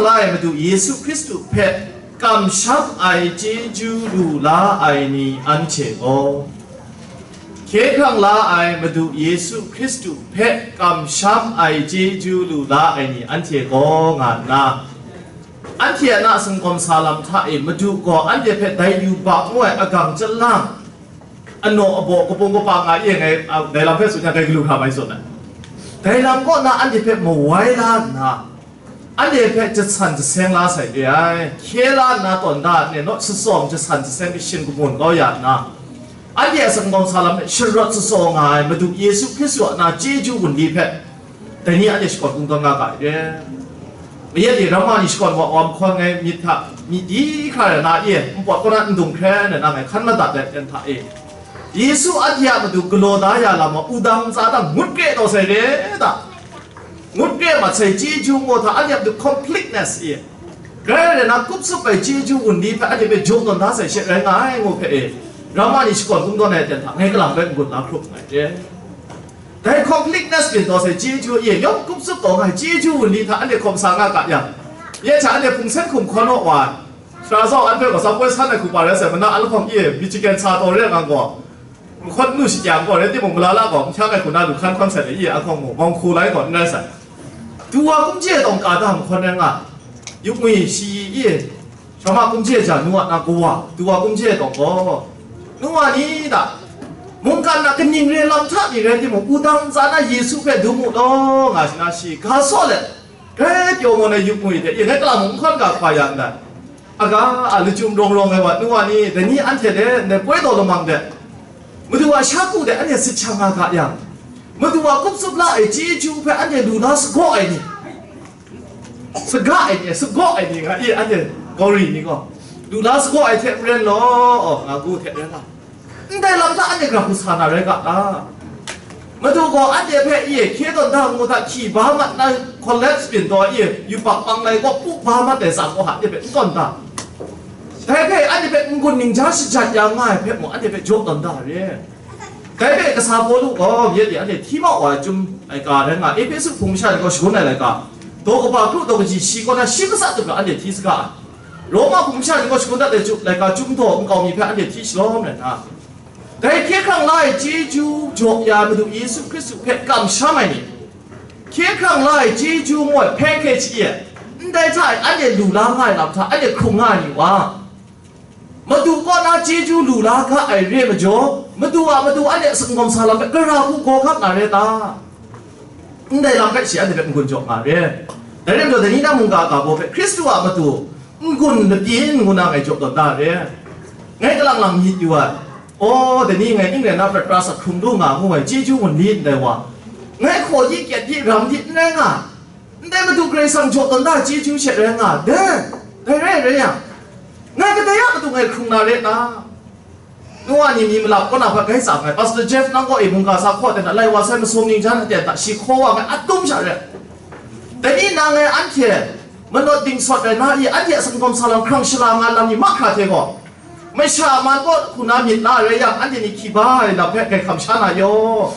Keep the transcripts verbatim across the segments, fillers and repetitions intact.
la ai Madu Yesu Hkristu hpe kamsham ai chyeju lu la ai ni anhte gaw, hkye hkrang la ai Madu Yesu Hkristu hpe kamsham ai chyeju lu la ai ni anhte gaw, nga nna, anhte a na singkawm sa lam hta e Madu gaw anhte hpe dai yubak ngu ai agang chyalang, anaw abaw, kapung kapa nga e ngai, a, dai lam hpe tsun yang, dai galu hkra mai tsun ai. Dai lam kaw na anhte hpe mawai la nna, anhte hpe jahsan jaseng la sai re ai. Hkye la nna tawn da ai, naw shatsawm jahsan jaseng kashin kagun kau ya nna, anhte a singkawm sa lam hpe sharawt shatsawng nga ai Madu Yesu Hkristu a na chyeju wunli hpe, dai ni anhte shakawn kungdawn nga ga ai re. Mayat e ramma ni shakawn wa wa mahkawn ngai myit hta, myit di hkra rai na e, npawt kaw na ndung hkren ai na ngai hkan madat ai ten hta e, Yesu anhte a matu galaw da ya lam a wudang ntsa dang ngut kre taw sai re da. Ngut kre mat sai chyeju ngu hta anhte a matu completeness e, grai rai na kup tsup ai chyeju wunli hpe anhte hpe jaw tawn da sai she rai nga ai ngu hpe e, ramma ni shakawn kungdawn ai ten hta ngai kalang bai n-gun la hkrup nngai re. Dai completeness byin taw sai chyeju e, yawng kup tsup taw nga ai chyeju wunli hta anhte hkawm sa nga ga yang, ya hta anhte hpung sen hkum hkawn naw wa ai. Sara sau an hpe gaw, Sawpoi san ai hku pa rai sai, mana a lahkawng e, Michigan sa taw re ai ngang gaw, mahkawn nu shi kyang gaw, rai timung, malala gaw, n hkyang ai hku na lu hkan hkawn sai le, i a hkawng mu, mawng hku lai gaw, n rai sai. Tu wa kumhte tawng ka da mahkawn rai nga, yupngwi shi i, Shama kumhte ja nu a na kawa, tu wa kumhte tawng gaw, nu wa ni da, mungkan na kaning re lam hta ni rai timung, wudang ntsa na Yesu hpe dum mu law, nga shi na shi, ga saw let, grai pyaw mawn ai yupngwi hte, i ngai kala mung n hkawn ga hkwa ya ndai. Aga a lachyum rawng rawng ai wa, nu wa ni, dai ni anhte de, ndai poi taw lamang de, Madu a sha ku de anhte sit shang nga ga yang, Madu a kup tsup la ai chyeju hpe anhte lu la sagaw ai ni, saga ai ni, sagaw ai ni nga i, anhte Gauri ni gaw, lu la sagaw ai hte maren law, nga gu hte rai nga. Ndai lam hta anhte grau sa na rai ga ta? Madu gaw anhte hpe i hkye tawn da ngu hta hkyi ba mat na, collapse byin taw i yubak panglai gaw pu ba mat ai tsang gaw, anhte hpe n tawn da? Dai hpe anhte hpe n-gun ningja shajat ya nga ai hpe mung, anhte hpe jaw tawn da re. Dai hpe kasa Pawlu gaw myit e anhte hti mau wa ai chyum laika rai nga, Ehpesu hpung masha ni gaw shagun ai laika, daw kaba kru daw kaji shi kaw na shi kasa tup ra anhte hti saga ai. Roma hpung masha ni gaw shagun dat ai chyum laika, chyum daw nkau mi hpe anhte hti shalawm rai nna, dai hkye hkrang la ai chyeju jaw ya ai Madu Yesu Hkristu hpe kamsham ai ni, hkye hkrang la ai chyeju ngu ai package e, ndai hta e anhte lu la nga ai lam hta anhte hkrung nga ai ni wa, Madu kaw na chyeju lu la ga ai re majaw, Madu a matu anhte a singkawm sa lam hpe gara hku gaw gap na re ta? Ndai lam hpe shi anhte hpe n-gun jaw nga re. Dai rai majaw, dai ni na mungga ga baw hpe Hkristu a matu n-gun labyin ngu na ngai jaw tawn da re. Ngai kalang lang myit yu ai. Aw, dai ni ngai ning rai na prat pra sak hkrum lu nga ngu ai chyeju wunli ndai wa, ngai hkaw di kyat di ram di n rai nga, ndai Madu Karai Kasang jaw tawn da chyeju she rai nga, dai, dai rai rai yang, ngai kadai a matu ngai hkrung na re ta? Nu wa ni mi malap kaw na hpe gai tsa nngai, Pastor Jeff nang gaw e mungga sa hkaw ten hta lai wa sai masum ning jan aten hta shi hkaw wa ngai atum sha re. Dai ni na ngai anhte manawt dingsawt ai na i, anhte a singkawm sa lam hkrang shala nga lam ni mahkra hte gaw, masha man kaw hku na myit la rai yang, anhte ni hkyi ba ai lam hpe ngai hkam sha na yaw.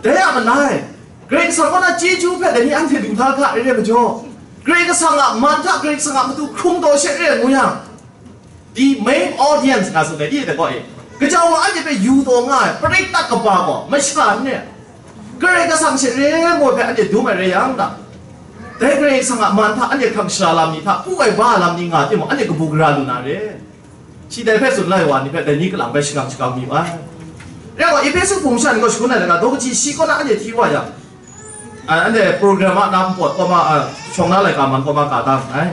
Dai a malai, Karai Kasang kaw na chyeju hpe dai ni anhte du hta ga ai re majaw, Karai Kasang a man hta Karai Kasang a matu hkrung taw she re ai ngu yang, the main audience nga tsun ai, i de gaw e, kajau wa anhte hpe yu taw nga ai, parit tat kaba gaw, masha n ni, Karai Kasang she re ai hpe anhte dum ai rai yang ta? Dai Karai Kasang a man hta anhte hkrang shala lam ni hta, pu ai ba lam ni nga timung, anhte kabu gara lu na re. Shi dai hpe tsun lai wa ni hpe dai ni kalang bai shakang shakang mi wa. Rai gaw, Ehpesu hpung masha ni gaw shagun ai laika, daw kaji shi kaw na anhte hti wa yang, a, anhte program a na npawt kaw ma, a, shawng na laika man kaw ma ka dang ai.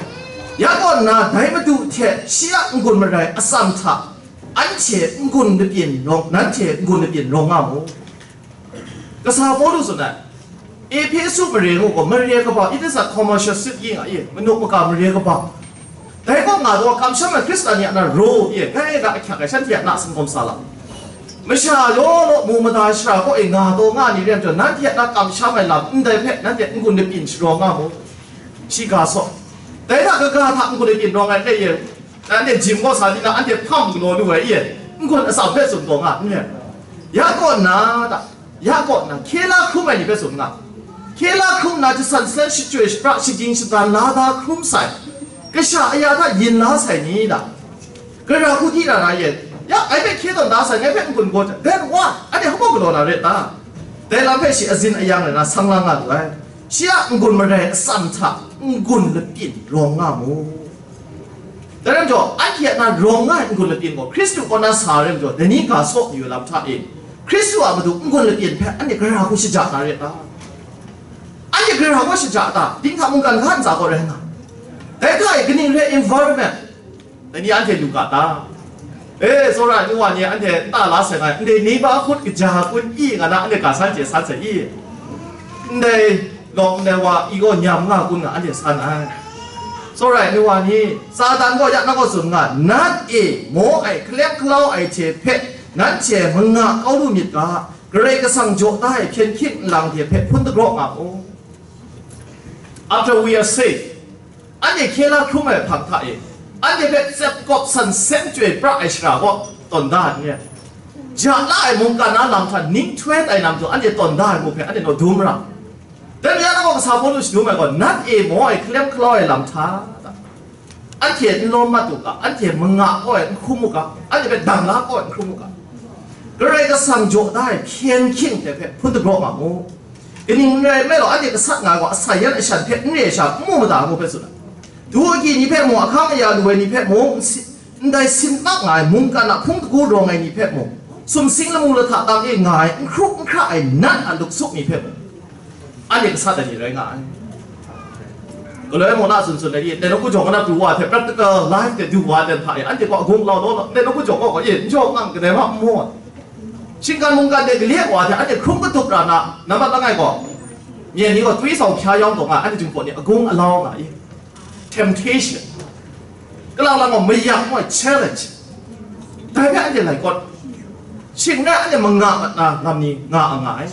Ya kaw nna, dai Madu hte shi a n-gun marai atsam hta, anhte n-gun labyin rawng, nanhte n-gun labyin rawng nga mu. Kasa Pawlu tsun ai, Ehpesu mare ngu gaw, mare kaba, it is a commercial city nga i, manuk maka mare kaba. Dai kaw nga taw, kamsham ai Hkristan ni a na raw i, grai ga ahkyak ai shanhte a na singkawm sa lam. Masha law law mu mada shara kaw e nga taw nga ni ren taw, nanhte a na kamsham ai lam ndai hpe nanhte n-gun labyin sharawng nga mu. Shi ga saw. Dai hta kaga hta n-gun labyin rawng ai hte e, nanhte jim kaw sa di na, anhte hpam galaw lu ai e, n-gun atsam hpe tsun taw nga n ren. Ya kaw nna ta, ya kaw nna, hkye la hkrum ai ni hpe tsun nga. Hkye la hkrum nna jasan salen shachyoi shapra shaging shatan la da hkrum sai, kasha aya hta yin la sai ni da? Gara hku di ra na yen, ya, ngai hpe hkye tawn da sai, ngai hpe n-gun gaw jang, then what? Anhte hpa galaw na ret ta? Dai lam hpe shi azin ayang rai na sang la nga lu ai. Shi a n-gun marai atsam hta n-gun lapyin rawng nga mu. Dai rai majaw, anhte a na rawng nga ai n-gun lapyin gaw Hkristu kaw na sa rai majaw, dai ni ga saw mayu lam hta e, Hkristu a matu n-gun lapyin hpe anhte gara hku shaja na ret ta? Anhte gara hku shaja ta? Dinghta mungkan ga ntsa gaw rai nga. Dai hta e kaning re environment, dai ni anhte lu ga ta? E, tsawra ai nu wa ni anhte nta la sai nga ai, ndai ni ba hkut kaja kun i nga na, anhte ga san chye san sai i? Ndai lawng ndai wa i gaw nyam nga kun nga anhte san ai. Tsawra ai nu wa ni, Satan gaw ya na gaw tsun nga, nat e maw ai hkalem hkalau ai hte hpe nanhte manga kau lu myit ga, Karai Kasang jaw da ai hpyen hkying nlang hte hpe hpun dagraw nga mu. After we are saved, anhte hkye la hkrum ai hpang hta e, anhte hpe tsep kawp san seng chyoi pra ai shara gaw tawn da ai n re. Ja la ai mungkan na lam hta ning htoi tai na matu anhte tawn da ai mu hpe anhte naw dum ra. Dai rai yang, nang gaw kasa Pawlu shadum ai gaw, nat e maw ai hkalem hkalau ai lam hta, anhte n lawm mat u ga, anhte manga kau ai n hkrum u ga, anhte hpe dang la kau ai n hkrum u ga, Karai Kasang jaw da ai hpyen hkying hte hpe hpun dagraw nga mu. Kaning n rai nme law, anhte gasat nga ai gaw, asai yan ashan hpe n re ai sha n mu mada mu hpe tsun ai. Du agyi ni hpe mung, ahkang aya lu ai ni hpe mung, n si-, ndai sin mak nga ai mungkan a hpung hku rawng ai ni hpe mung, sumsing lamu lahta tang e nga ai n hkru n hkra ai nat a luksup ni hpe mung, anhte gasat ai ni rai nga ai. Galoi mung na tsun tsun ai, ndai nawku jawng na pru wa hte practical life de du wa de hta e, anhte gaw agung lau law law, ndai nawku jawng gaw, e, n jaw ngang kadai ma n mu ai. Shinggan mungkan de gale wa hte anhte hkrum katup ra na, nambat langai gaw, myen ni gaw twi sau hpya yawng taw nga, anhte Jinghpaw ni agung alau nga i. Temptation. Kalang lang gaw mayak ngu ai challenge. Dai hpe anhte lai kawt. Shing n rai anhte manga mat na lam ni nga a nga ai.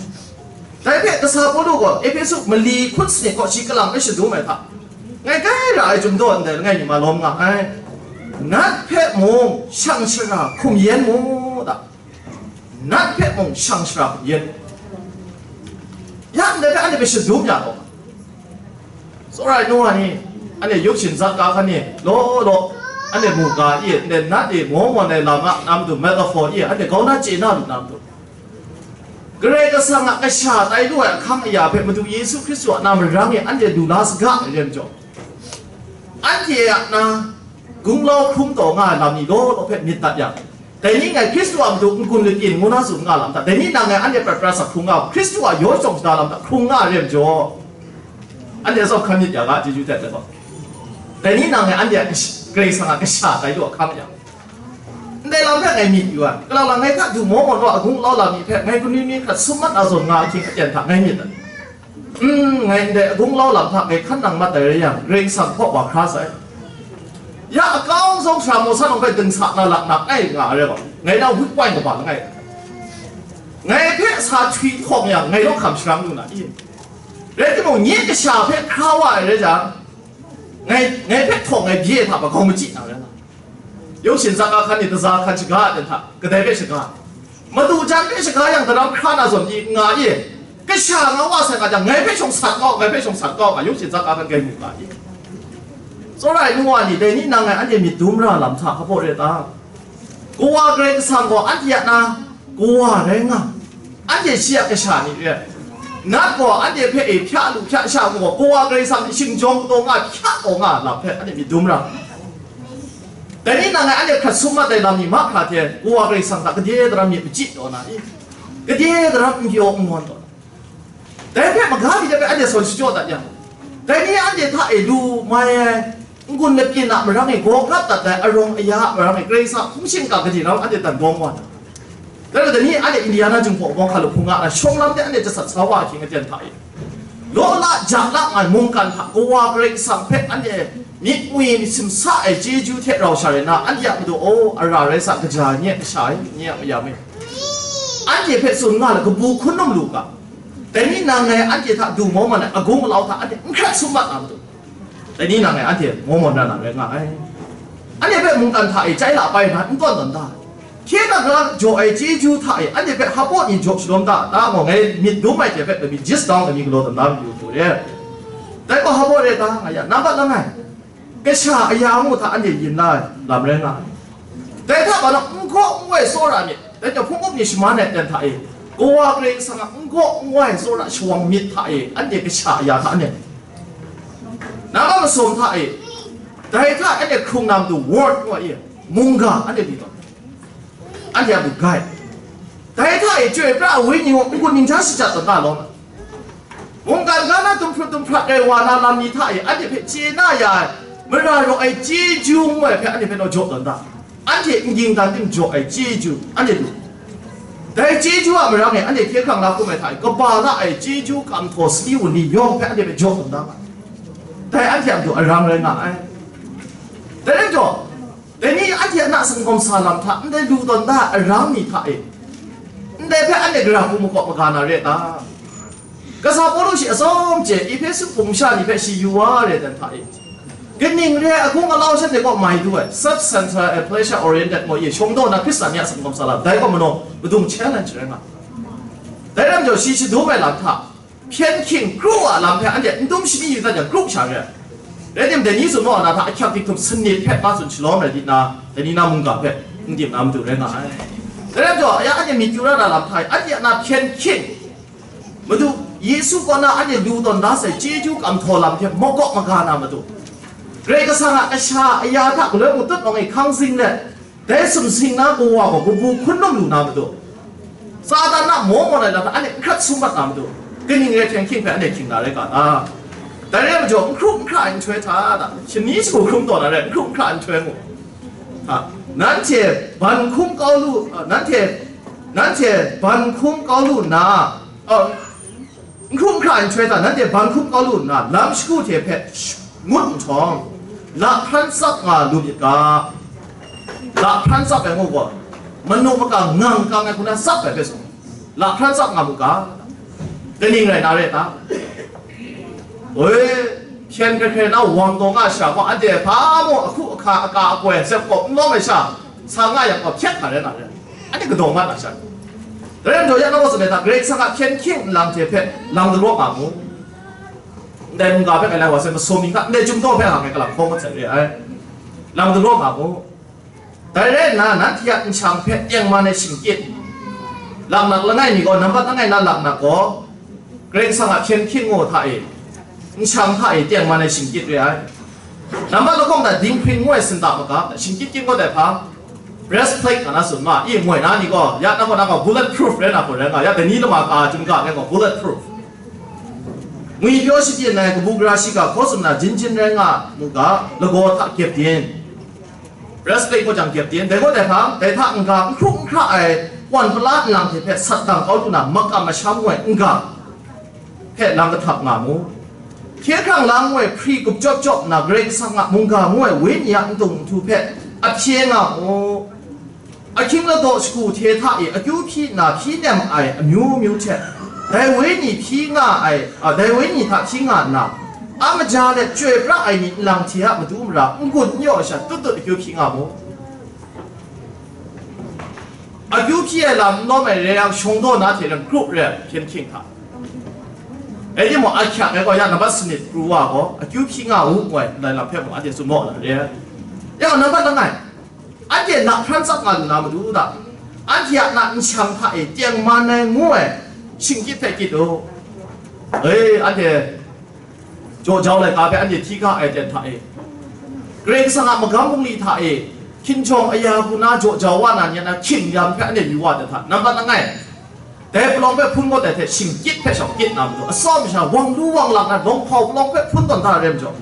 Dai hpe kasa Pawlu gaw Ehpesu mali hkun sanit kaw shi kalang hpe shadum ai hta, ngai kai ra ai chyum daw ndai langai mi ma lawm nga ai. Nat hpe mung shang shara hkum yen mu da. Nat hpe mung shang shara hkum yen. Ya ndai hpe anhte hpe shadum ya law. Tsawra ai nu wa ni, anhte yuk shin zat ka hkan ni, law law, anhte mu ga i, ndai nat e maw mawn ai lam a, na matu metaphor i, anhte grau na chye na lu na matu. Karai Kasang a kasha tai lu ai ahkang aya hpe Madu Yesu Hkristu a na marang e anhte lu la saga ai re majaw, anhte a na gunglau hkrum taw nga ai lam ni law law hpe myit dat yang, dai ni ngai Hkristu a matu n-gun lapyin ngu na tsun nga lam hta, dai ni nang ngai anhte prat prat sa hkrung nga, Hkristu a yaw chyawm shada lam hta hkrung nga ai re majaw, anhte atsawm hkan myit ya ga, chyeju hte let gaw, dai ni nang ngai anhte a kash-, Karai Kasang a kasha tai lu ahkang yang, ndai lam hpe ngai myit yu ai. Kalang lang ngai hta du maw mawn wa agung lau lam ni hpe ngai kanu ni hkrat sum mat na zawn nga ahkying aten hta ngai myit ai. N, ngai ndai agung lau lam hta ngai hkan nang mat ai rai yang, Karai Kasang hpaw wa hkra sai. Ya akau zawng sara mawsa nang hpe dingsa na lak na ai nga ai rai gaw, ngai na weak point kaba langai. Ngai hpe sa htwi hkawng yang, ngai law hkam sharang lu na i? Rai timung, nye kasha hpe hkra wa ai rai jang, ngai, ngai hpe htaw ngai bye hta ba grau machyi na rai nga. Yuk shin zat ka hkan ni, taza hkan shaga ai hta, kadai hpe shaga? Madu jan hpe shaga yang, daram hkra na zawn i nga i? Kasha nga wa sai nga jang, ngai hpe shawng sat kau, ngai hpe shawng sat kau nga, yuk shin zat ka hkan gai mu nga i? Tsawra ai nu wa ni, dai ni nang ngai anhte myit dum ra lam hta hpaw re ta? Kawa Karai Kasang gaw anhte a na kawa rai nga, anhte shi a kasha ni re ai. Nat gaw anhte hpe e hpya lu hpya sha mu gaw, kawa Karai Kasang hte shingjawng kataw nga, hpya taw nga lam hpe anhte myit dum ra. Dai ni nang ngai anhte hkrat sum mat ai lam ni mahkra hte, kawa Karai Kasang hta gade daram myit machyi taw na i? Gade daram n pyaw n ngawn taw na? Dai hpe maga mi de hpe anhte sawn shachyaw dat yang, dai ni anhte hta e lu mai ai, n-gun lapyin a marang e gaw kap dat ai, arawng aya a marang e Karai Kasang a hpung shingkang gade na anhte dan dawng wa na? Dai majaw dai ni anhte Indiana Jinghpaw Wunpawng hkalup hpung nga na shawng lam de anhte jasat sa wa ahkying aten hta e, law la ja la nga ai mungkan hta kawa Karai Kasang hpe anhte myit mwi myit simsa ai chyeju hte rau sha rai nna, anhte a matu, o, ara rai sa, kaja nye, kasha e, nye a mayam e, anhte hpe tsun nga let kabu hkun num lu ga. Dai ni nang ngai anhte hta du maw man ai agung alau hta anhte n hkrat sum mat na matu, dai ni nang ngai anhte maw mawn na na rai nga ai. Anhte hpe mungkan hta e chyai la pai nna n tawn tawn da. Hkye na ga jaw ai chyeju hta e, anhte hpe hpa ni jaw shalawm da, ta gaw ngai myit dum ai hte hpe pamyi jis dang ai mi galaw tawn da mayu hku re. Dai gaw hpa re ta nga ya, nambat langai, kasha aya ngu hta anhte yin la ai lam rai nga ai. Dai hta ba na n gaw n wai tsawra myit, dai hta hpung up ni shaman ai ten hta e, Kawa Karai Kasang a n gaw n wai tsawra shawang myit hta e, anhte kasha aya hta anhte, nambat masum hta e, dai hta anhte hkrung na matu word ngu ai, mungga anhte li tawn. Anhte a matu gai. Dai hta e chyoi pra ai wenyi gaw n-gun ning hta shajat tawn na lawm ai. Mungkan ga na dumhprut dumhprat ai wa na lam ni hta e anhte hpe chye na ya ai, mara raw ai chyeju ngu ai hpe anhte hpe naw jaw tawn da. Anhte n ging dan tim jaw ai chyeju anhte lu. Dai chyeju a marang e anhte hkye hkrang la hkrum ai hta e, kaba la ai chyeju kamhtaw sali wunli yawng hpe anhte hpe jaw tawn da nga. Dai anhte a matu arang rai nga ai. Dai rai jaw, dai ni anhte a na singkawm sa lam hta ndai lu tawn da ai arang ni hta e, ndai hpe anhte gara hku makawp maga na re ta? Kasa Pawlu shi atsawm chye, Ehpesu hpung masha ni hpe shi yu wa re dan hta e, kaning re ai ahkung alau shanhte kaw mai du ai, self-centered and pleasure oriented maw ye, shawng daw na Hkristan ni a singkawm sa lam, dai kaw manaw madung challenge rai nga. Dai ram jaw shi shadum ai lam hta, hpyen hkying kru a lam hpe anhte n dum shani yu dat yang, kru sha re ai. Rai tim, dai ni tsun maw na hta ahkyak dik htum sanit hpe pa tsun shalawm rai di na, dai ni na mungga hpe n dim na matu rai nga ai. Dai rai jaw, ya anhte myit yu ra na lam hta e, anhte a na hpyen hkying, Madu Yesu kaw na anhte lu tawn da sai chyeju kamhtaw lam hte makawp maga na matu, Karai Kasang a kasha aya hta galoi mung tut nawng e hkang zing let, dai sumsing na kawa gaw kabu hkun lum lu na matu, Satan a maw maw ai lam hta anhte n hkrat sum mat na matu, kaning re hpyen hkying hpe anhte hkying na rai ga ta? Dai re ai majaw, n hkru n hkra ai nhtoi hta da, shani shagu hkrum taw na re, n hkru n hkra ai nhtoi ngu. Ha, nanhte ban hkum kau lu, a, nanhte, nanhte ban hkum kau lu nna, a, n hkru n hkra ai nhtoi hta, nanhte ban hkum kau lu nna, lam shagu hte hpe sh-, ngut nhtawm, lahpran tsap nga lu myit ga. Lahpran tsap ai ngu gaw, manu maka ngang kang ai hku na tsap ai hpe tsun, lahpran tsap nga mu ga. Kaning rai na re ta? Oi, hpyen hkrai hkrai na wang taw nga sha gaw, anhte hpa mung ahku ahka, aka akoi, sep kawp n lawm ai sha, sa nga yang gaw, hpyet nga rai na re. Anhte kadaw mat na sha. Dai rai nhtawm, ya nang gaw tsun ai hta, Karai Kasang a hpyen hkying nlang hte hpe lang dalaw nga mu. Ndai mungga hpe ngai lai wa sai, masum mi hta, ndai chyum daw hpe nga ngai kalang hkawng mat sai re ai. Lang dalaw nga mu. Dai rai nna, nanhte a nshang hpe tengman ai shingkyit, laknak langai mi gaw, nambat langai na laknak gaw, Karai Kasang a hpyen hkying ngu hta e, nshang hta e tengman ai shingkyit re ai. Nambat lahkawng na dinghpring ngu ai sinta magap, shingkyit kyit ngut ai hpa, breastplate nga na tsun ma, i moi na ni gaw, ya na gaw, na gaw bullet proof rai na hku rai nga, ya dai ni lama ka chyum ga ngai gaw bullet proof. Ngwi pyaw shabyin ai kabu gara shiga hkaw tsun na jin jin rai nga mu ga, lagaw hta gyep din. Breastplate gaw jang gyep din, dai gaw dai hpang, dai hta n-ga n hkru n hkra ai wan pala nlang hte hpe sat dang kau lu na, makam masham ngoi n-ga hpe lang kahtap nga mu. Hkye hkrang lang ngoi hpri gup jawp jawp nna, Karai Kasang a mungga ngu ai Wenyi a ndung nhtu hpe ahpye nga mu. Ahkying ladaw shagu hte hta e akyu hpyi nna hpyi nem ai amyu myu hte, dai Wenyi hpyi nga ai, a, dai Wenyi hta hpyi nga nna, a maja let chyoi pra ai ni nlang hte a matu mara n-gun n yaw ai sha tut tut akyu hpyi nga mu. Akyu hpyi ai lam n lawm ai re yang, shawng daw na hte lam kru re ai hpyen hkying hta. Rai timung, ahkyak ai gaw ya nambat sanit pru wa gaw, akyu hpyi nga u, ngu ai ndai lam hpe mung anhte tsun maw na re ai. Ya, nambat langai, anhte lahpran tsap nga lu na matu hta, anhte a na nshang hta e tengman ai ngu ai shingkyit hpe kyit u. E, anhte jaw jau laika hpe anhte hti ga ai ten hta e, Karai Kasang a magam bungli hta e hkinjawng aya hku na jaw jau wa na ni a na hkying yan hpe anhte yu wa ten hta, nambat langai, dai palawng hpe hpun kawt ai hte shingkyit hpe shawng kyit na matu, atsawm sha wang lu wang lang na, lawng hpau palawng hpe hpun tawn hta rai majaw,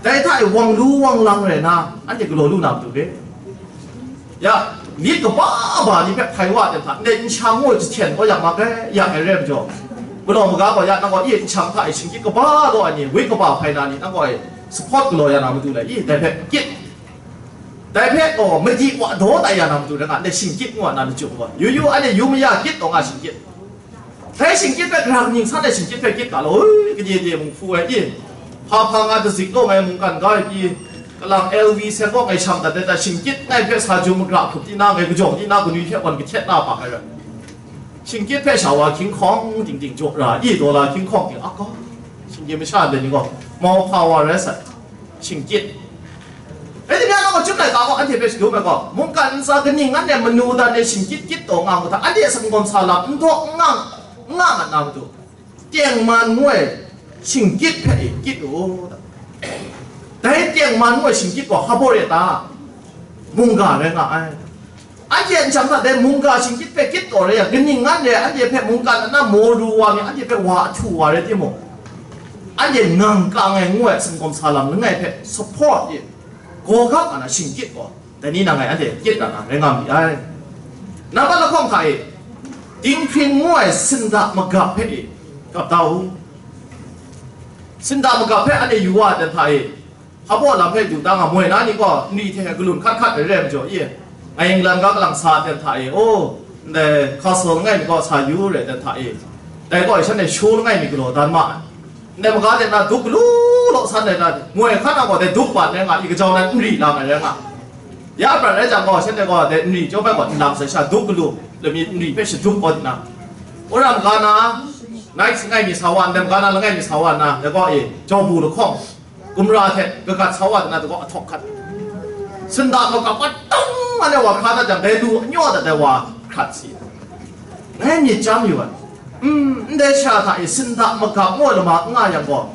dai hta e wang lu wang lang rai na, anhte galaw lu na matu re. Ya, myit kaba ba ni hpe hpai wa ai hta, ndai nshang ngu ai jahten kau yak mak ai, yak ai rai majaw, galaw maga gaw ya, nang gaw e nshang hta e shingkyit kaba law ai ni, wit kaba hpai na ni, nang gaw e support galaw ya na matu le, i, dai hpe kyit. Dai hpe gaw madi wa daw tai ya na matu rai nga, ndai shingkyit ngu ai na lachyum gaw, yu yu, anhte yu maya kyit taw nga shingkyit. Dai shingkyit hpe gara ning san ai shingkyit hpe kyit ga law, oi, kade de mung hpu ai, i, hpa hpa nga dazik law ngai mungkan ga ai pyi, Kalang L V se kaw ngai shang dat ai ta, shingkyit ngai hpe sa jum magra hkrup di na, ngai kajawng di na, kanwi hte wan kahtet na pa ai rai. Shingkyit hpe sha wa hkying hkawng ting ting jaw ra, i daw la hkying hkawng ting a gaw, shingkyit masha ndai ni gaw mau hpa wa rai sai. Shingkyit. Rai timung, anhte gaw chyum laika gaw, anhte hpe shadum ai gaw, mungkan ntsa kaning ngan e manu dan e shingkyit kyit taw nga mu hta, anhte a sakungkawm sa lam n daw n nga, n nga mat na matu, tengman ngu ai shingkyit hpe e kyit u. Dai tengman ngu ai shingkyit gaw hpa baw re ta? Mungga rai nga ai. Anhte a nchyang hta dai mungga shingkyit hpe kyit taw rai yang, kaning ngan re ai, anhte hpe mungkan ana maw ru wa mi, anhte hpe wa ahtu wa rai timung, anhte ngang kang ai ngu ai sakungkawm sa lam langai hpe support e, gawgap ana shingkyit gaw, dai ni nang ngai anhte kyit na rai nga mi ai. Nambat lahkawng hta e, dinghpring ngu ai sinda magap hpe e kap da u. Sinda magap hpe anhte yu wa ai hta e, hpa baw lam hpe du da nga moi na ni gaw, nri hte galun hkat hkat ai re ai majaw e, ngai England ga kalang sa ai hta e, o, ndai Castle langai mi gaw sa yu re ai hta e, dai gaw shanhte show langai mi galaw dan ma ai. Ndai maga de na duk galu law san ai na, moi hkan na gaw dai duk bat ai nga, i kajau nan n ri lang ai rai nga. Ya prat rai jang gaw, shanhte gaw dai n ri chyawm ai gaw nlang sai sha duk galu, lami n ri hpe shaduk gaw na, wora maga na, nai langai mi sa wa, ndai maga na langai mi sa wa na, dai gaw e, jau bu lahkawng, gumra hte kagat sa wa na, dai gaw ahtawk hkat. Sinda magap atang anhte wa hkra dat jang, dai lu anyaw dat ai wa hkrat si. Ngai myit chyam yu ai. Mm, ndai sha hta e sinda magap ngu ai lama n nga yang gaw,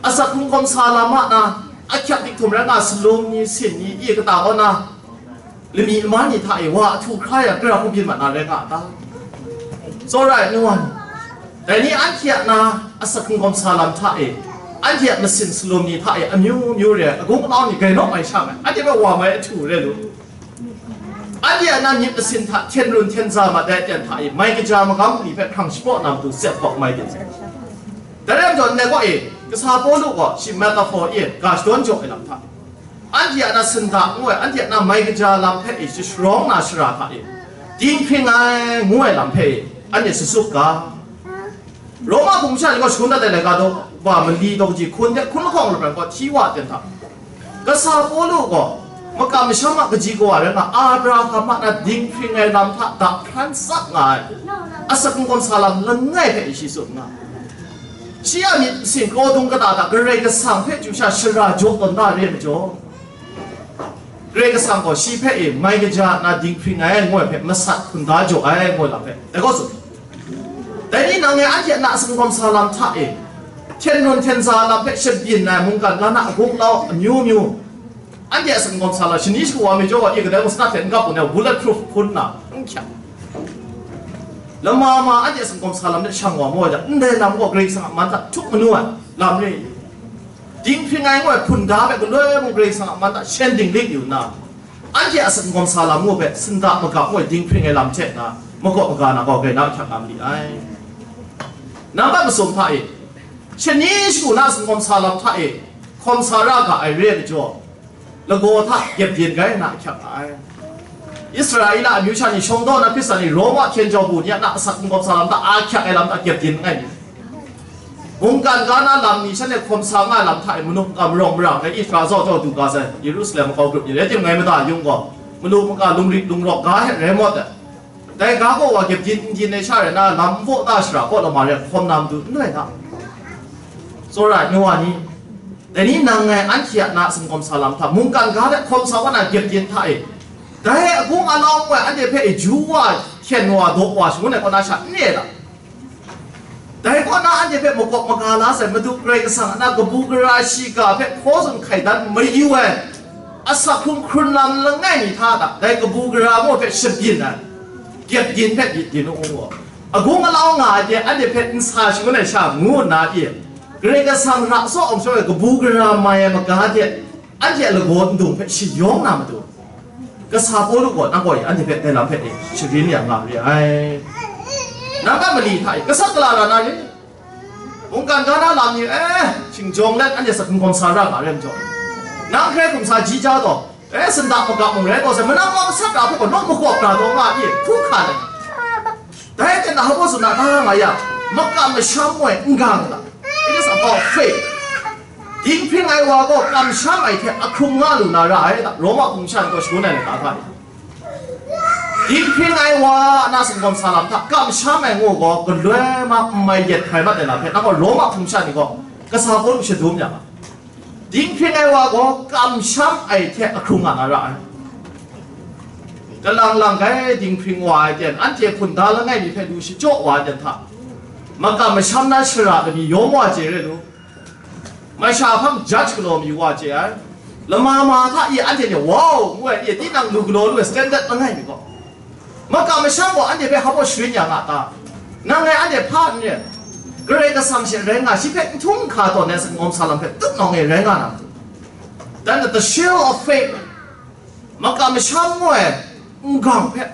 asak hkungkawm sa lam a na, ahkyak dik htum rai nga, salum ni, sin ni, i kata kaw na, lami lama ni hta e wa ahtu hkra yang, gara hku byin mat na rai nga a ta? Tsawra ai nu wa ni, dai ni anhte a na asak hkungkawm sa lam hta e, anhte a masin salum ni hta e amyu myu re ai agung alau ni gainawk mai sha mai, anhte hpe wa mai ahtu re lu. Anhte a na myit masin hta hten run hten za mat ai aten hta e, mai kaja magam ni hpe hkrang shapraw na matu tsep kawk mai din. Dai rai majaw, ndai gaw e, kasa Pawlu gaw shi metaphor e ga shadawn jaw ai lam hta, anhte a na sinda ngu ai, anhte a na mai kaja lam hpe e shi sharawng na shara hta e, dinghpring ai ngu ai lam hpe e, anhte sasup ga. Roma hpung masha ni gaw shangun dat ai laika daw, wa mali daw kaji hkun hte hkun lahkawng lup ai gaw hti wa ten hta, kasa Pawlu gaw makam masham a kaji kawa rai nga, Abraham a na dinghpring ai lam hta dap hpran tsap nga ai, asak hkungkawm sa lam langai hpe shi tsun nga. Shi a myit masin kraw dung kata hta Karai Kasang hpe chyu sha shara jaw tawn da re ai majaw, Karai Kasang gaw shi hpe e mai kaja na dinghpring ai ngu ai hpe masat hkunda jaw ai ngu ai lam hpe dai gaw tsun. Dai ni nang e anhte a na sumgawm sa lam hta e, hten run hten za lam hpe shabyin ai mungkan ga na agung lau amyu myu, anhte a sumgawm sa lam shani shagu wa mi jaw wa, i kadai mung sanat hte n gap u, bullet proof hpun na n hkyang. Lama ma anhte a sumgawm sa lam hte shang wa maw ja, ndai lam gaw Karai Kasang a man hta htup manu ai lam re. Dinghpring ai ngu ai hpunda hpe galoi mung Karai Kasang a man hta shen dinglik yu nna, anhte a sumgawm sa lam ngu hpe sinda magap ngu ai dinghpring ai lam hte na, makawp maga na gaw grai na hkyak nga ma li ai. Nambat masum hta e, shani shagu na sumgawm sa lam hta e hkawm sa ra ga ai re ai majaw, lagaw hta gyep byin rai na ahkyak nga ai. Israela amyu sha ni shawng daw na Hkristan ni Roma hkyen jau bu ni a na asak n-gawm sa lam hta ahkyak ai lam hta gyep byin nngai ni, mungkan ga na lam ni shanhte hkawm sa nga ai lam hta e manu maka marawng marang ai Israela zaw jau du ga sai, Yerusalem makau grup ni rai timung, ngai mada yung gaw, manu maka lungrik lungrawk ga hte rai mawt ai. Dai ga gaw wa gyep din n din ai sha rai na, lam baw ta shara kaw lama rai hkawm na matu n rai na. Tsawra ai nu wa ni, dai ni nang ngai anhte a na sumgawm sa lam hta, mungkan ga hte hkawm sa wa na gyep din hta e, dai agung alau ngu ai anhte hpe e ju wa, hkyen wa, daw wa shangun ai kaw na sha n re ai ta? Dai kaw na anhte hpe makawp maga la sai, Madu Karai Kasang a na kabu gara shiga hpe hkaw zun hkai dan mayu ai, asak hkrung hkrun lam langai mi hta da, dai kabu gara ngu hpe shabyin ai, gyep din hpe myit din u ngu, agung alau nga ai hte anhte hpe n sa shangun ai sha ngu nna pyi, Karai Kasang ra tsaw awng shawng ai kabu gara mai ai maga hte anhte a lagaw ndung hpe shayawng na matu, kasa Pawlu gaw nang gaw e anhte hpe dai lam hpe e sharin ya nga re ai. Nang a mali hta e gasat gala ra na re. Mungkan ga na lam ni, eh, shingjawng let anhte sat hkungkawm sa ra nga re majaw, nang hkrai hkum sa ji ja taw, eh, sinda magap mung rai taw sai, manang wa masat ra hpe gaw naw makawp ra taw nga pyi, hku hkan ai. Dai hte na hpa tsun na, ga nga yang, makam masham ngoi n ga nga, it is about faith. Dinghpring ai wa gaw kamsham ai hte ahkrung nga lu na ra ai, Roma hpung sha ni gaw shangun ai lata hta e. Dinghpring ai wa na singkawm sa lam hta kamsham ai ngu gaw galoi ma n mai yet hpai mat ai lam hpe, nang gaw Roma hpung sha ni gaw kasa Pawlu shadum ya nga. Dinghpring ai wa gaw kamsham ai hte ahkrung nga na ra ai. Kalang lang gai dinghpring wa ai ten, anhte hpun da langai mi hpe lu shachyaw wa ai ten hta, makam masham na shara lami yawm wa chye re lu, masha hpang judge galaw mi wa chye ai. Lama ma hta e anhte ni, wow, ngu ai, e tinang lu galaw lu ai standard langai mi gaw, makam masham gaw anhte hpe hpa baw sharin ya nga ta? Nang ngai anhte hpa n re, Karai Kasang she rai nga, shi hpe n htum n hka tawn ai singkawm sa lam hpe tup nawng e rai nga na matu. Dan the shield of faith, makam masham ngu ai n-gang hpe,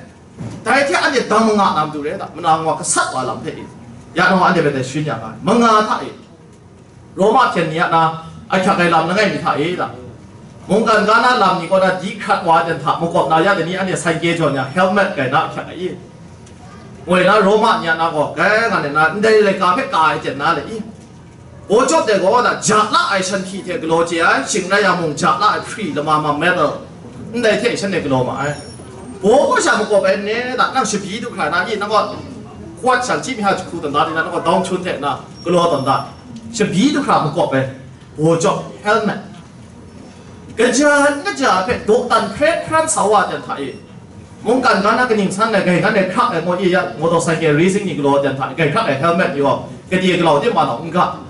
dai hte anhte dang manga na matu re ta, mana ngu a gasat wa lam hpe e, ya nang anhte hpe dai sharin ya nga ai. Manga hta e, Roma hpyen ni a na ahkyak ai lam langai mi hta e ta, mungkan ga na lam ni kaw na di hkrat wa ai ten hta makawp na ya dai ni, anhte sanhkye jawn ya helmet gai na ahkyak ai i? Woi na Roma ni a na gaw, gai nga le na, ndai laika hpe ka ai ten na le i? Baw jawp dai gaw na, ja la ai shanhpyi hte galaw chye ai, shing rai yang mung ja la ai hpri lama ma metal, ndai hte shanhte galaw ma ai. Baw gaw sha makawp ai n re na, nang shabyi du hkra na i? Nang gaw kawat shan chyi mi ha jahku tawn da di na, nang gaw dawng hchun hte na galaw tawn da. Shabyi du hkra makawp ai, baw jawp, helmet. Kaja n kaja hpe dawdan hpren hpran sa wa ten hta e, mungkan ga na kaning san ai, gai ngan ai hkrak ai, ngu i ya, motorcycle racing ni galaw ten hta e, gai hkrak ai helmet ni gaw, gade galau de ma nau n ga.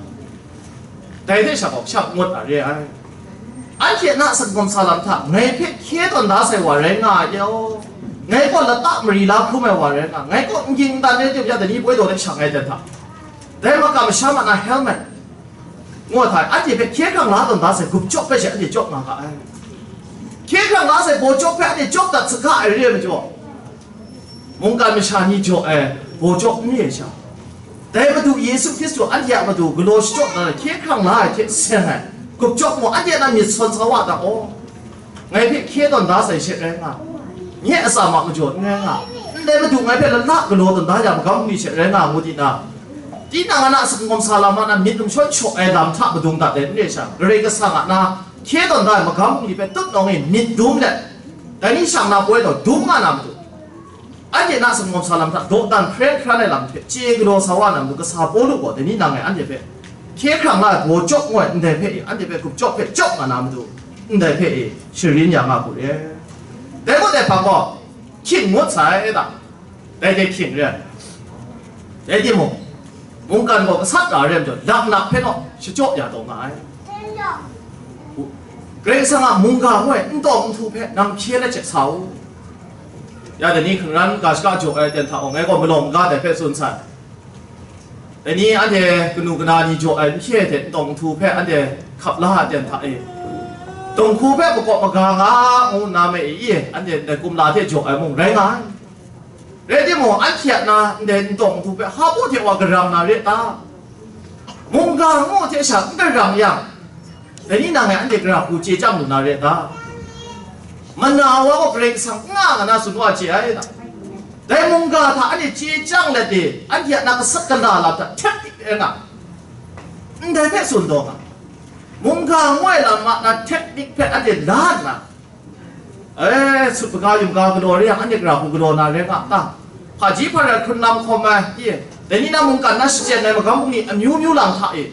Dai hte sha gaw shak ngut a re ai. Anhte na singkawm sa lam hta ngai hpe hkye tawn da sai wa rai nga ai, ngai gaw lata mari la hkrum ai wa rai nga, ngai gaw n ging n dan ai tip ya dai ni poi daw de shang ai ten hta, dai makam masham a na helmet, ngu hta, anhte hpe hkye hkrang la tawn da sai gup cawp hpe she anhte cawp nga ga ai. Hkye hkrang la sai baw cawp hpe anhte cawp dat saga ai re ai majaw, mungkan masha ni jaw ai baw cawp n re ai sha, dai Madu Yesu Hkristu anhte a matu galaw shachyawk na hkye hkrang la ai hte seng ai gup cawp mung, anhte a na myit sawn sa wa ta gaw, ngai hpe hkye tawn da sai she rai nga, nye a tsam a majaw n rai nga, ndai Madu ngai hpe lala galaw tawn da ya magam ni she rai nga ngu di na, tinang a na singkawm sa lam a na myit numshawn shaw ai lam hta madung dat ai n re sha, Karai Kasang a na hkye tawn da ai magam ni hpe tut nawng e myit dum let, dai ni shang na poi taw dum nga na matu, anhte na singkawm sa lam hta dawdan hpren hpran ai lam hte chye galaw sa wa na matu, kasa Pawlu gaw dai ni nang e anhte hpe hkye hkrang la ai baw cawp ngu ai ndai hpe e, anhte hpe gup cawp hpe cawp nga na matu, ndai hpe e sharin ya nga hku re. Dai gaw dai hpang gaw hkying ngut sai ta, dai hte hkying re ai. Rai timung, mungkan gaw gasat ra re ai majaw, laknak hpe naw shachyaw ya taw nga ai. Karai Kasang a mungga ngu ai n tawng n htu hpe nang hpye let hte sa u. Ya dai ni hkungran ga shaka jaw ai ten hta gaw, ngai gaw malawng ga dai hpe tsun sai. Dai ni anhte kanu kana ni jaw ai n hte hte n tawng n htu hpe anhte hkap la ai ten hta e, dawng hku hpe makawp maga nga ngu nna me i, anhte ndai kumla hte jaw ai mung rai nga ai. Rai timung, anhte a na ndai n tawng n htu hpe hpa baw hte wa garam na re ta? Mungga ngu hte sha n garam yang, dai ni nang e anhte gara hku chye chyang lu na re ta? Mana wa gaw Karai Kasang n nga nga na tsun wa chye ai ta? Dai mungga hta anhte chye chyang let e, anhte a na gasat gala lam hta htet dik e nga, ndai hpe tsun taw nga, mungga ngu ai lam a na htet dik hpe anhte la nna, e, sut maga yum ga galaw re yang, anhte gara hku galaw na re nga ta? Hpaji hparat hkrun lam hkawm ai, i, dai ni na mungkan na shachyen ai magam bungli amyu myu lang hta e,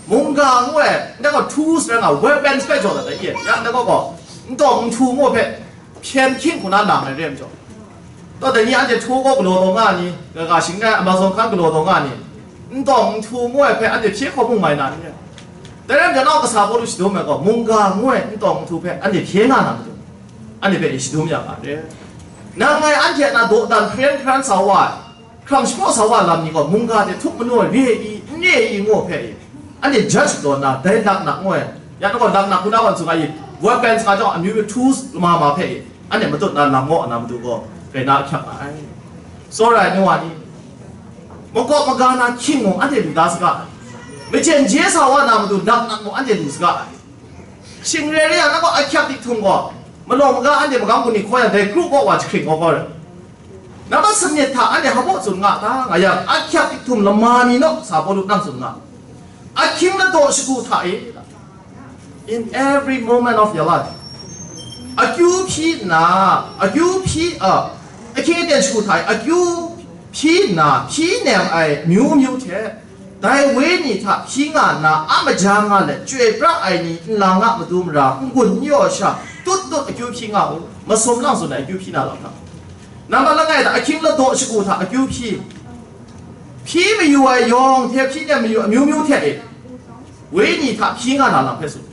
mungga ngu ai, ndai gaw tools rai nga, weapons hpe jaw dat ai, i, ya ndai gaw gaw, n tawng n htu ngu hpe hpyen hkying hku na lang ai re ai majaw, taw dai ni anhte htu gaw galaw taw nga ni, ga ga shing ai Amazon hkan galaw taw nga ni, n tawng n htu ngu ai hpe anhte hpye hkawm mu mai na n re? Dai rai nna, nau kasa Pawlu shadum ai gaw, mungga ngu ai n tawng n htu hpe anhte hpye nga na matu, anhte hpe shadum ya nga re. Nang ngai anhte a na dawdan hpren hpran sa wa ai, hkrang shapraw sa wa ai lam ni gaw, mungga hte htup manu ai re i, n re i, ngu hpe i, anhte judge galaw nna, dai laknak ngu ai, ya nang gaw laknak hku na gawn tsun ai i, weapons nga chyawm amyu myu tools lama ma hpe i, anhte matut na lam ngaw na matu gaw, rai na ahkyak nga ai. Tsawra ai nu wa ni, makawp maga na hkying mung anhte lu da saga ai. Majen je sa wa na matu laknak mung anhte lu saga ai. Shing re re yang, nang gaw ahkyak dik htum gaw, malawng maga anhte magam bungli hkaw yang, dai kru kaw wa jahkring kau kau rai. Nambat sanit hta anhte hpa baw tsun nga ta nga yang, ahkyak dik htum lama mi naw sa Pawlu nang tsun nga, ahkying ladaw shagu hta e, In every moment of your life, akyu hpyi nna, akyu hpyi, a, ahkying aten shagu hta e akyu hpyi nna, hpyi nem ai myu myu hte, dai wenyi hta hpyi nga nna, a maja nga let, chyoi pra ai ni nlang a matu mara, n-gun n yaw sha, tut tut akyu hpyi nga u, masum lang tsun ai akyu hpyi na lam hta. Nambat langai hta, ahkying ladaw shagu hta akyu hpyi, hpyi mayu ai yawng hte hpyi nem mayu amyu myu hte e, wenyi hta hpyi nga na lam hpe tsun.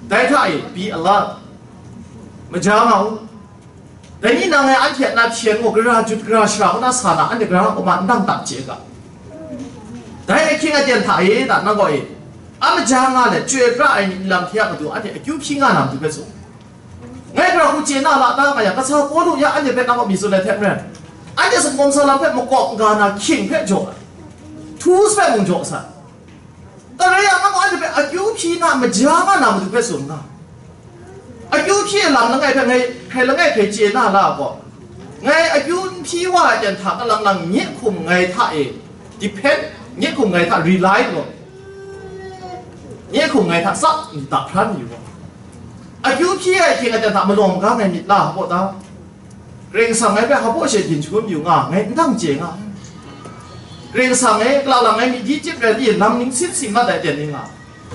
Dai hta e, be alert, maja nga u. Dai ni nang e anhte a na hpyen gaw gara jut gara shara kaw na sa na, anhte gara kaw ma ndang tak chye ga. Dai ahkying aten hta e, da nang gaw e, a maja nga let, chyoi pra ai ni nlang hte a matu anhte akyu hpyi nga na matu hpe tsun. Ngai gara hku chye na la ta nga yang, kasa Pawlu ya anhte hpe nang gaw mi tsun ai hte maren, anhte singkawm sa lam hpe makawp n ga na hkying hpe jaw ai, htu sape mung jaw sa. Dai rai yang, nang gaw anhte hpe akyu hpyi na, maja nga na matu hpe tsun nga. Akyu hpyi ai lam langai hpe ngai hkrai langai hkrai chye na la gaw, ngai akyu n hpyi wa ai ten hta kalang lang nye hkum ngai hta e depend, nye hkum ngai hta rely lu, nye hkum ngai hta tsap n-, da hpran yu gaw, akyu hpyi ai hkying aten hta malawng maga ngai myit la gaw ta? Karai Kasang ngai hpe hpa she byin shangun yu nga, ngai n dang chye nga. Karai Kasang e, kala lang ngai myit di chyip rai di, lam ning sin si mat ai ten ni nga,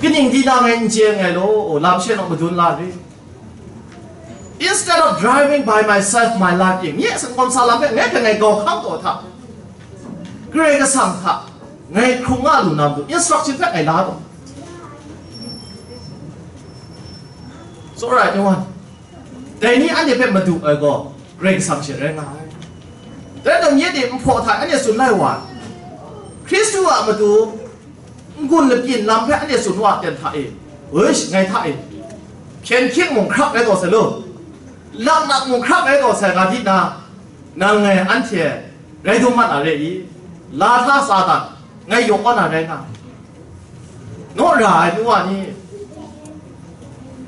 kaning di na ngai n chye nngai law, lam she naw madun la re. Instead of driving by myself my life, nye singkawm sa lam hpe ngai hpe ngai gau hkam taw hta, Karai Kasang hta ngai hkrung nga lu na matu, instruction hpe ngai la taw. Tsawra ai nu wan, dai ni anhte hpe madu ai gaw Karai Kasang she rai nga ai. Dai nang nye de nhpaw hta anhte tsun lai wa ai, Hkristu a matu n-gun lapyin lam hpe anhte tsun wa ten hta e, uish, ngai hta e, hpyen hkying mung hkrap rai taw sai lu, laknak mung hkrap rai taw sai nga di na, nang ngai anhte rai dum mat na re i? La hta Satan, ngai yaw na rai nga, naw ra ai nu wa ni,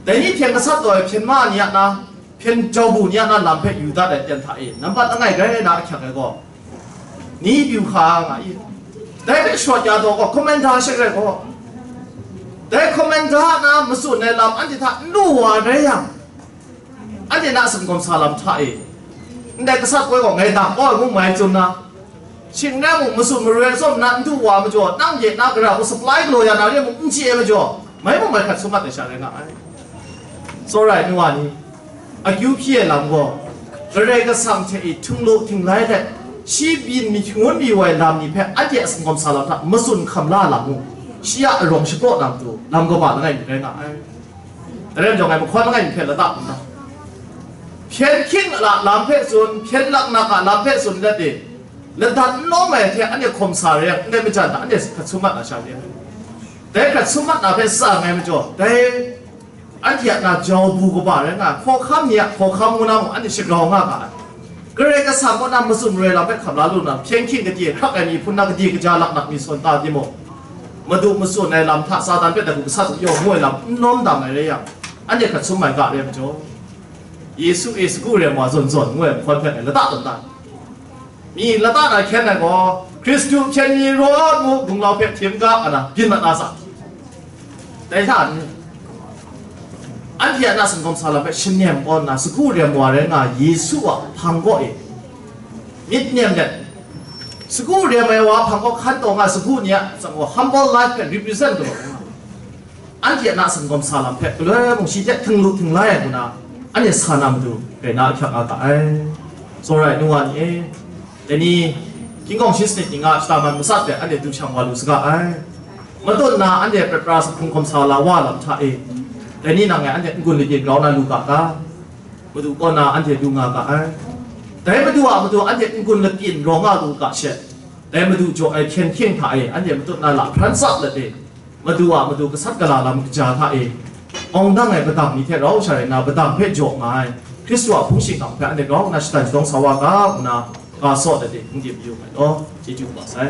dai ni hpyen gasat taw ai hpyen ma ni a na, hpyen jau bu ni a na lam hpe yu dat ai ten hta e, nambat langai grai na ahkyak ai gaw, ni pyu hka nga i? Dai hpe shawt ya taw gaw, commander she rai gaw, dai commander a na matsun ai lam anhte hta n lu wa rai yang, anhte na singkawm sa lam hta e, ndai gasat poi gaw ngai dang kau ai mung mai tsun na, shing rai mung, matsun maroi ai tsawm na n du wa majaw, nang de na gara hku supply galaw ya na re mung n chye ai majaw, mai mung mai hkrat sum mat ai sha rai nga ai. Tsawra ai nu wa ni, akyu hpyi ai lam gaw, Karai Kasang hte e htung lu htinglai let, shi byin mi shangun mi wai lam ni hpe anhte a singkawm sa lam hta matsun hkam la lam mung, shi a arawng shapraw na matu lam kaba langai mi rai nga ai. Dai rai majaw, ngai mahkawn langai mi hpe lata n ta? Hpyen hkying a lam hpe tsun, hpyen laknak a lam hpe tsun let e, ladat n lawm ai hte anhte hkawm sa rai yang, ndai majan hta anhte hkrat sum mat na sha re ai. Dai hkrat sum mat na hpe tsa ngai majaw, dai anhte a na jau bu kaba rai nga ai, hkawhkam ni a hkawhkam ngu na mung anhte shagrau nga ga ai. Karai Kasang kaw na matsun maroi lam hpe hkam la lu na, hpyen hkying gade hkrak ai mi hpun na gade kaja laknak mi sawn ta timung, Madu matsun ai lam hta Satan hpe dai hku gasat u yaw ngu ai lam n lawm dam ai rai yang, anhte hkrat sum ai ga re ai majaw, Yesu e sagu rem wa zawn zawn ngu ai mahkawn hpe ngai lata tawn ta. Mi lata na hkyen ai gaw, Hkristu hkyen mi rawt mu, gunglau hpe htim ga, ana byin mat na sa. Dai hta n-, anhte a na singkawm sa lam hpe shanem kaw nna, sagu rem wa rai nga Yesu a hpang kaw e myit nem let, sagu rem ai wa hpang kaw hkan taw nga sagu ni a atsam gaw humble life hpe represent taw nga, anhte a na singkawm sa lam hpe galoi mung shi hte htinglu htinglai ai ngu na, anhte sa na matu rai na ahkyak nga ga ai. Tsawra ai nu wa ni e, dai ni, King Kong shi sanit ni nga shata man masat hpe anhte du shang wa lu saga ai. Matut na anhte prat pra sa hkrung hkawm sa la wa lam hta e, dai ni nang ngai anhte n-gun lapyin grau na lu ga ta? Madu kaw na anhte du nga ga ai. Dai Madu a matu anhte n-gun lapyin rawng nga lu ga she, dai Madu jaw ai hpyen hkying hta e anhte matut na lahpran tsap let e, Madu a matu gasat gala lam kaja hta e awng dang ai padang ni hte rau sha rai nna, padang hpe jaw nga ai Hkristu a hpung shingkang hpe anhte grau nna shatan shadawng sa wa ga, ngu na ga saw let e, hpung de mayu ai law, chyeju kaba sai.